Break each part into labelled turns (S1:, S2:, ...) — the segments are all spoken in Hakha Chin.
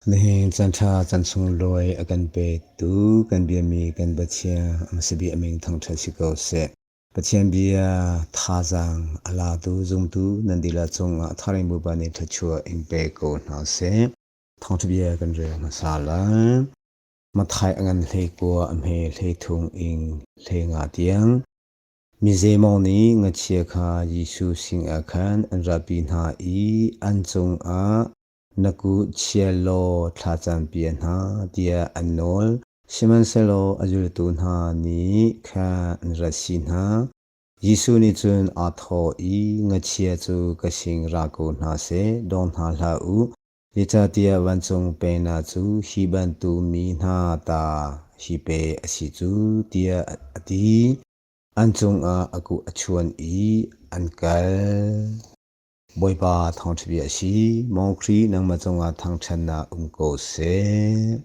S1: Nihin canṭha can sunglawi a kan petu kan biami kan Pathian a hmasabik a min thangṭhat si ko seh. Pathian bia thazaang a latu zumtu nan dihlak cungah Tharing Bawipa nih thluachuah in pe ko hna seh. Thawngṭha bia kan rel hmasa lai. Matthai a ngan 19 a hme 33 in 15 tiang. Mi zeimaw nih ngakchia kha Jesuh sinah khan an ratpi hna i an cungah na kut chia law thlacam piak hna tiah an nawl. Sihmanhsehlaw a zultu hna nih khan an rat si hna. Jesuh nih cun aa thawh i ngakchia cu ka sin ra ko hna seh, dong hna hlah u. Zeicahtiah vancung pennak cu hi bantuk mi hna ta hi pe a si cu, tiah a ti. An cungah a kuh a chuan i an kal. Bawipa thawngṭha bia a si. Maw Khrih, nangmah cungah thangṭhatnak um ko seh.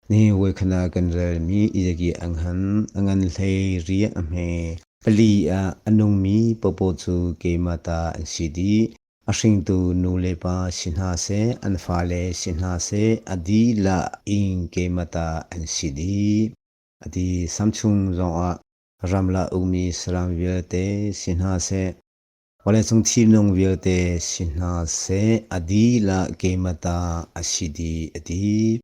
S1: Ni voikhat ah kan relmi Izaki a ngan, a ngan hlei riah a hme. Pali ah a nungmi paohpaoh cu keimah ta an si dih. A hringtu nu le pa si hna seh, an fale si hna seh, a dihlak in keimah ta an si dih. A ti. Samchung zongah ramlak ummi saram vialte si hna seh, Vawleicung thilnung vialte si hna seh, a dihlak keimah ta a si dih, a ti.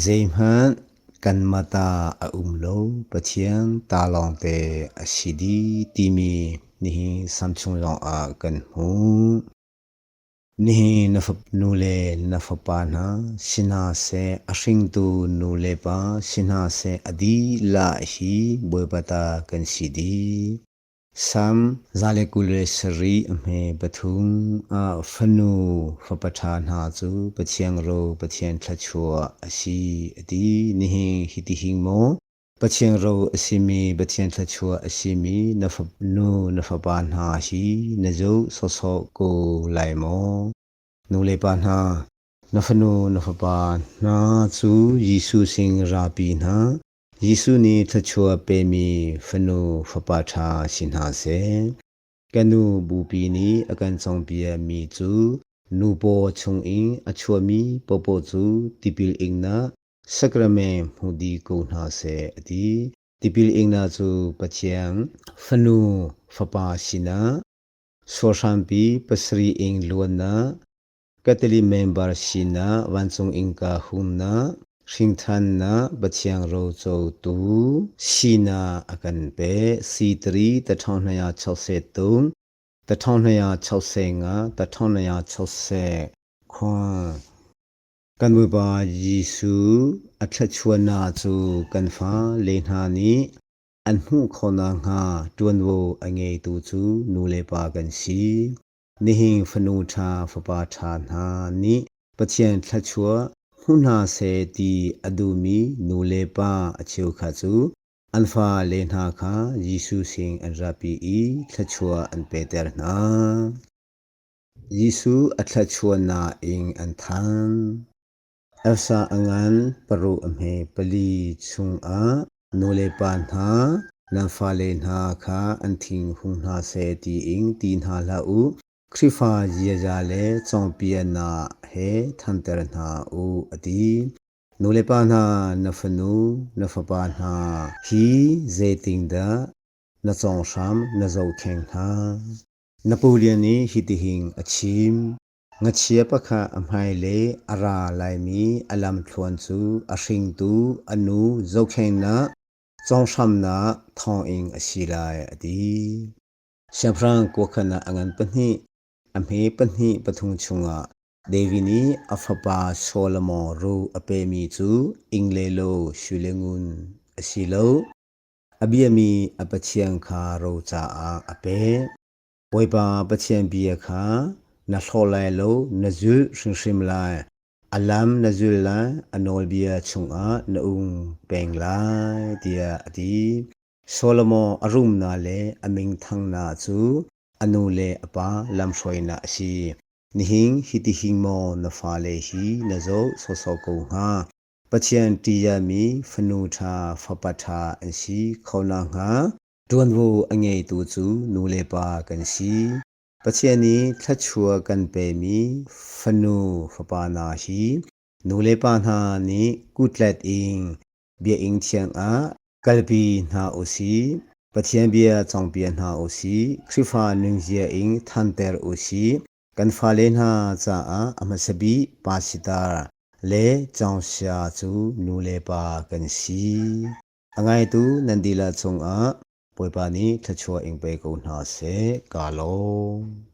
S1: Zeihmanh kanmah ta a um lo, Pathian ta lawngte a si dih timi nihin Samsung zongah kan hmuh. Nihin na nu le na fapa hna si hna seh, a hringtu nu le pa si hna seh, a dihlak hi Bawipa ta kan si dih. Sam 127 a hme pathum ah fanu fapa ṭha hna cu Pathian ro Pathian thluachuah a si a ti. Nihin hiti maw Pathian ro a simi Pathian thluachuah a simi na fanu na fapa hna hi na zoh sawsawh ko lai maw? Nu le pa hna, na fanu na fapa hna cu Jesuh sin rapi hna. Jesuh nih thluachuah pemi fanu fapa ṭha si hna seh. Ka nu bupi nih a kan cawnpiakmi cu nu paw chungin a chuahmi paohpaoh cu tipil ingnak sacrament hmu dih ko hna seh a ti. Tipil ingnak cu Pathian fanu fapa sinah sualhrampi pasarih ing luannak Catholic member sinak vancung innka humnak, hringthannak Pathian rocotu sinak a kan pek. C3 1263, 1265, 1260 khua. Kan Bawipa Jesuh a thluachuahnak cu kan fale hna nih an hmuh khawh nakhnga ṭuanvo a ngeitu cu nu le pa kan si. Nihin fanu ṭha fapa ṭha hna nih Pathian thluachuah hmu hna seh ti a duhmi nu le pa a cheukhat cu an fale hna kha Jesuh sin an ratpi i thluachuah an pekter hna. Jesuh a thluachuahnak in an than. Elsa a ngan paruk a hme pali chungah nu le pa hna nan fale hna kha an thin hung hna seh tiin ti hna hlah u. Khrihfa ziaza le cawnpiaknak he thanter hna u a ti. Nu le pa hna na fanu na fapa hna hi zeitindah na cawnghram na zohkhenh hna? Napoleon nih hitihin a chim. Ngakchia pakhat a hmailei a ra laimi a lamthluan cu a hringtu a nu zohkhenhnak cawnghramnak thawngin a si lai a ti. Siangpahrang kuakhan ah a ngan pahnih, a hme pahnih pathum chungah David nih a fapa Solomon ro a pemi cu ing le lo sui le ngun a si lo. A biami a Pathian kha ro caah a pek. Bawipa Pathian bia kha na hlaw lai lo, na zulh hrimhrim lai. A lam na zul lai, a nawlbia chungah na um peng lai, tiah a ti. Solomon a rumnak le a minthangnak cu a nu le a pa lamhruainak a si. Nihin hitihin maw na fale hi na zoh sawsawh ko hnga? Pathian ṭihzahmi fanu ṭha fapa ṭha an si kho nakhnga Ṭuanvo a ngeitu cu nu le pa kan si. Pathian nih thluachuah kan pemi fanu fapa hna hi Nu le pa hna nih kutlet in biaing thiang ah kalpi hna usih. Pathian bia cawngpiak hna usih. Khrihfa nunzia in thanter usih. Kan fale hna caah a hmasa bik pastor le cawngsia cu nu le pa kan si. A ngaitu nan dihlak cungah Bawipa nih thluachuah in pe ko hna seh. Kaa lawm.